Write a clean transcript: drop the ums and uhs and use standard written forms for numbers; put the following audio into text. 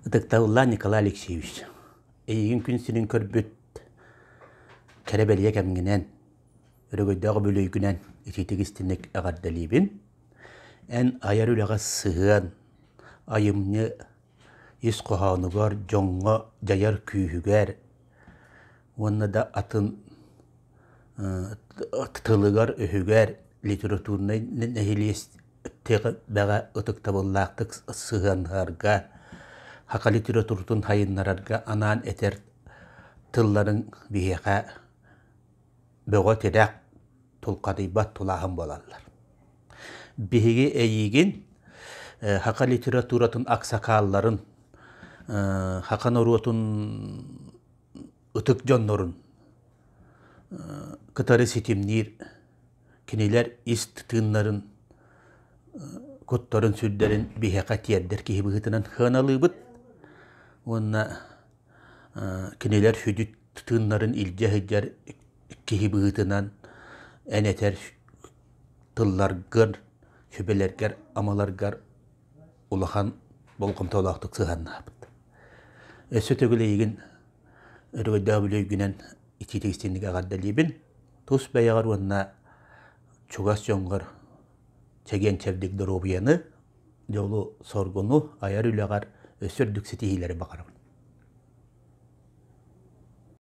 Ытыктабыллаах Николай Алексеевич, эйигин күн сирин көрбүт кэрэ бэлиэ кэмҥинэн, өрөгөйдөөх үбүлүөйгүнэн итиитик истиҥник эҕэрдэлиибин. Эн айар үлэҕэ сыһыан, айымньы ис хоһоонугар, дьоҥҥо дьайар күүһүгэр уонна да атын тылыгар-өһүгэр литературнай нэһилиэстибэҕэ ытыктабыллаахтык сыһыаннаһарга, саха литературатын сайыннарарга анаан этэр тылларыҥ биһиэхэ бөҕө тирэх, тулхадыйбат тулааһын буолаллар. Биһиги эйиигин саха литературатын аксакаалларын, саха норуотун ытык дьоннорун кытары ситимниир кинилэр ис тыыннарын, куттарын-сүрдэрин биһиэхэ тиэрдэр киһи быһыытынан сыаналыыбыт уонна кинилэр сүдү тыыннарын илдьэ сылдьар киһи быһыытынан эн этэр тылларгар, сүбэлэргэр, амаларгар улахан болҕомтолоохтук сыһыаннаһабыт. Өссө төгүл эйигин өрөгөйдөөх бүлүүгүнэн итиитик истиҥник эҕэрдэлиибин. Тус бэйэҕэр уонна чугас дьоҥҥор чэгиэн-чэбдик доруобуйаны, дьолу-соргуну айар үлэҕэр өссө үрдүк ситиһиилэри баҕарабын.